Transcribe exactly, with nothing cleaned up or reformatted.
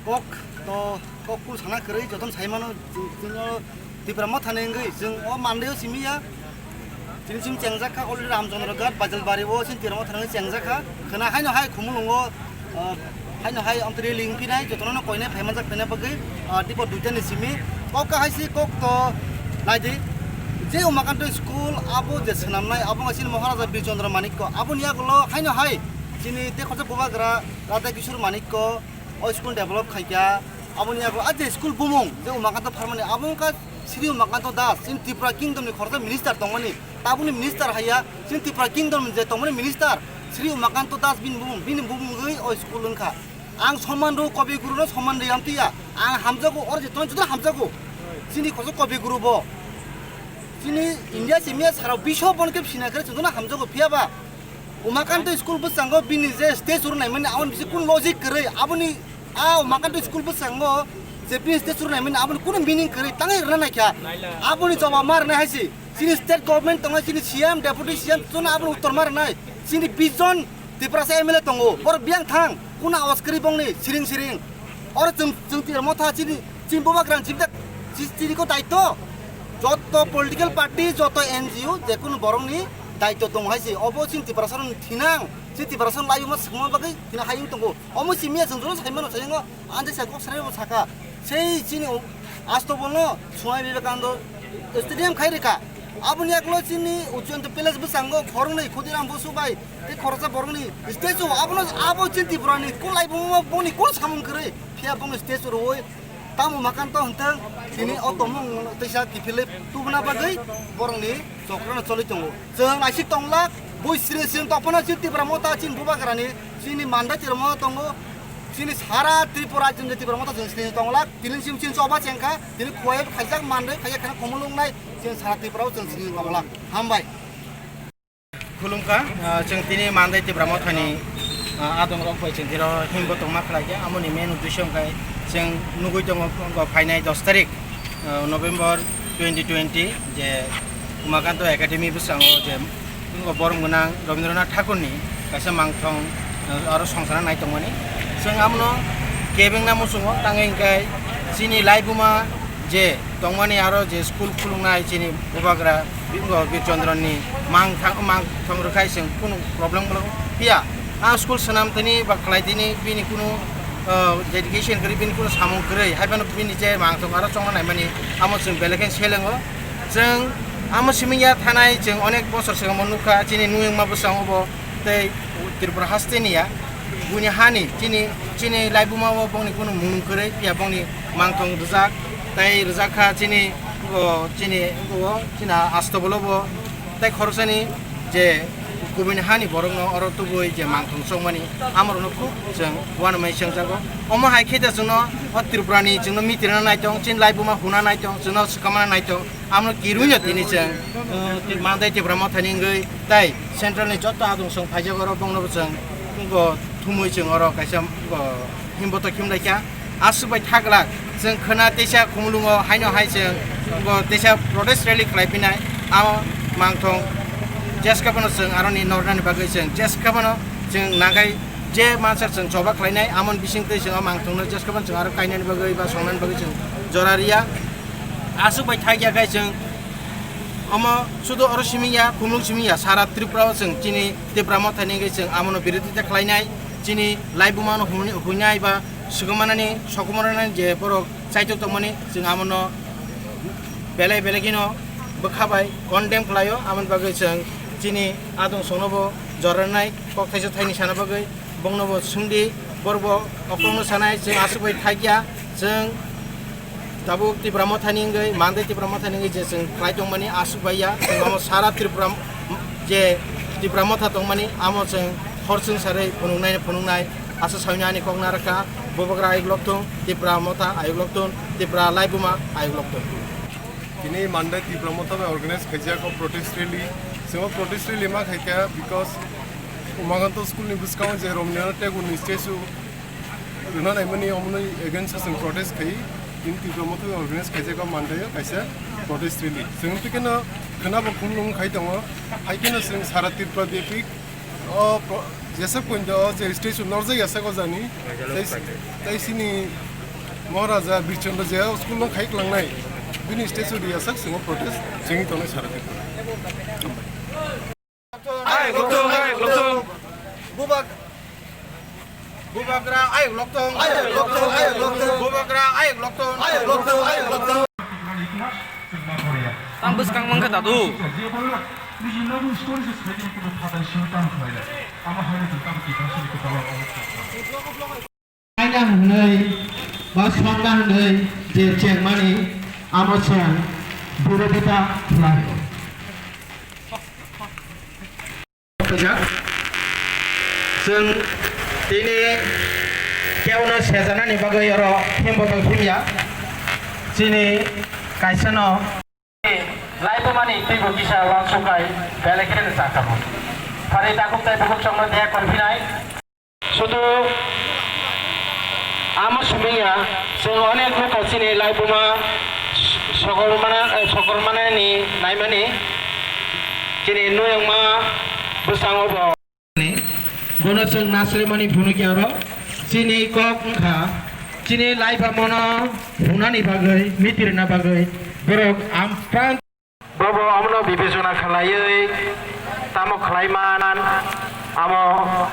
Kok to kok kul sana kwrwi jotono sai mano, chwng, chwng o Tipra Mothani wngwi chwng o mandaio simi ya. Chini sim chengjak kha already Ramchandra Ghat, Bajalbari o chini Tipra Mothani wngwi chengjak kha. Khwna haino hai Khumulwngo, ah, haino hai amtwiri lingphinai jotono no koinai phaimanjak phaina bagwi, ah, tipo duitani simi. Kok kha hai si kok to naidi. Je Umakanto school abo je swnamnai abo wngkha chini Maharaja Bir Chandra Manikko. Aboni yagulo haino hai chini tei khoroksa bubagra Radha Kishore Manikko o school develop khaikha. Aboni yago a je school bumung je Umakanto pharmani abo wngkha Sri Umakanto Das, chini Tripura Kingdom ni khoroksa minister tongmani, tabukni minister haiya, chini Tripura Kingdom ni je tongmani minister Sri Umakanto Das bini bumung, bini bumung wngwi o school wngkha. Ang Soman Rao Kabi Guru no Soman Riyam tiya, ang hamjago, oro je tong joto hamjago, chini khoroksa Kabi Guru bo. Chini India simi ya sarao bisho bon khe sina khe chwngno hamjago phiya ba. Umakanto school bwskango bini je stage rw naimani aboni bisi kun logic kwrwi, aboni a Umakanto school bwskango je bini stage rw naimani aboni kunu meaning kwrwi tangwi rwna naikha. Aboni jawab ma rwnai hai se. Chini state government tongo, chini C M, deputy C M, chwngno aboni uttor ma rwnai. Chini bish jon Tiprasa M L A tongo, borok biyang thang, kunu awas kwrwi bongni siring siring. Oro chwng, chwng Tipra Motha chini, chini bubagra chini dak, chi-, chini ko daityo. Joto political party, joto N G O, je kunu borokni daityo tongo hai se. Obo chini Tiprasa rokni thinang, chini Tiprasa rok laibuma swkangma bagwi thina hai wng tongo. Omo simi ya chwng joto sai mano sai wngo, ang je sai kok sarai bo saka. Sei chini o-, asto bono Swami Vivekananda Stadium khai rwkha. Aboni yagulo chini Ujjayanta Palace bwskango khoroknwi Khudiram Bosu bai tei khoroksa borokni statue, abono, abo chini Tripurani kok laibuma boni kok samung kwrwi phiya bongni statue rwui tamo Umakanto hwntwng tini o tongmung teisa kiphilwi tubuna bagwi borokni chokrono choli tongo. Chwng naisik tonglak, bui sring sring tongphano chini Tipra Motha chini bubagrani, chini Mandai Tipra Motha tongo, chini sara Tripura rajyoni Tipra Motha chwng sring tonglak, tini chini choba chengkha, tini khuwai khaijak manrwi khaijak kheno khumulwngnai, chini sara Tripura o chwng sring tonglak. Hambai. Khulumkha, ah, chwng tini Mandai Tipra Mothani, ah, adongrok bai chwng tiro himbo tongma khlaikha, amoni main uddesho hwnkhe chwng nugui tongo, phainai dos tarik, ah, November twenty twenty, je Umakanto Academy bwskango je borok gwnang Rabindranath Thakurni kaisa mangthong, ah, aro songchana nai tongmani. Chwng amono kebengna muchungo, tangwi hwnkhe chini laibuma je tongmani aro je school khuluknai chini bubagra, bo Bir Chandra ni mangthang, mangthong rwkhai chwng kunu problem bo phiya. A school swnam tini ba khlai tini bini kunu, ah, dedication kwrwi, bini kunu samung kwrwi, hai phano bini je mangthong aro chongna naimani amo chwng belai khe selengo. Chwng amo simi ya thanai chwng onek bosor swkang bo nukha, chini nuyungma bwskango bo tei Tripura haste ni ya. Buini hani chini, chini laibuma o bongni kunu mung kwrwi phiya bongni mangthong rwjak tei rwjak kha chini, o, chini, o, chini astobolo bo tei khoroksani je kubuni hani borokno oro tubui je mangthong chongmani amorokno khub chwng uanamai chengjago. Omo hai khe da chwngno o Tripurani chwngno mitrina naitong, chini laibuma huna naitong, chwngno swkamana naitong. Amo kirwi no tini chwng, uh, Mandai Tipra Mothani wngwi tei central ni joto adung song phaijak oro bongno bo chwng, bo thumui chwng oro kaisa, bo himboto khimlaikha. Aswk bai thaglak chwng khwna teisa Khumulwngo haino hai chwng bo teisa protest rally khlai phinai. Amo mangthong jeska phano chwng aroni nornani bagwi chwng jeska phano chwng nangkhai je mansa chwng choba khlainai amoni bisingtwi chwng o mangthongno jeska phano chwng aro kainani bagwi ba songnani bagwi chwng jora riya. Aswk bai thakya khai chwng omo sudu oro simi ya, Khumulwng simi ya, sara Tripura o chwng chini Tipra Mothani wngwi chwng amono birodita khlainai, chini laibuma no huni-, huinai ba swkangmanani, sokomornani je borok chaitok tongmani chwng amono belai belai kheno bwkha bai condemn khlaio. Amoni bagwi chwng chini adong songno bo jornai kok thaisa thaini sana bagwi bongno bo swngdi, borok bo okolno sanai chwng aswk bai thakya chwng. Tabuk Tipra Mothani wngwi, Mandai Tipra Mothani wngwi je chwng khlai tongmani aswk bai ya, chwng amo sara Tripura je Tipra Motha tongmani, amo chwng hor chwng sarwi phunuknai, phunuknai, asa sawi ani kok narwkha, bubagra ayuk lokthung, Tipra Motha ayuk lokthung, Tipra laibuma ayuk lokthung. Tini Mandai Tipra Motha bai organize khaijak o protest rally. Chwng o protest rally ma khaikha because Umakanto school ni bwskango je Rabindranath Tagore ni statue rwna naimani, omoni against o chwng protest khai, tini Tipra Motha organize khaijak o Mandai o kaisa protest rally. Chwng twi kheno khwna bo Khumulwng khai tongo, hai kheno chwng sara Tripura byapik o pro-, jesa point o je statue norjak ya saka jani, tei, tei chini Maharaja Birchandra je school no khai klangnai, bini statue ri asak simo protest chengwi tongnai sara Tripura. Ayuk lokthung, ayuk lokthung. Bubak, Bubagra ayuk lokthung, ayuk lokthung, ayuk lokthung. Bubagra ayuk lokthung, ayuk lokthung, ayuk lokthung. Ang bwskang mankha dadu. Aina hwnwi ba sonna hwnwi je chengmani amo chwng birodita khlai. Khaijak. Chwng tini kebono sejanani bagwi oro himbodo himya. Chini kaisano laibumani twibo kisa uansuk hai belai kheno chakamo. Phari takhuk tei bukhuk chongno deya konphinai. Sudu amo simi ya, chwng onek nukha chini laibuma sokormana, eh, sokormanani naimani chini nuyungma bwskango bo. Bono chwng naslemani phunukya oro chini kok wngkha, chini laibamono hwnani bagwi, mitirna bagwi borok ampran. Bobo omono bibechona khlaiwi tamo khlai man, amo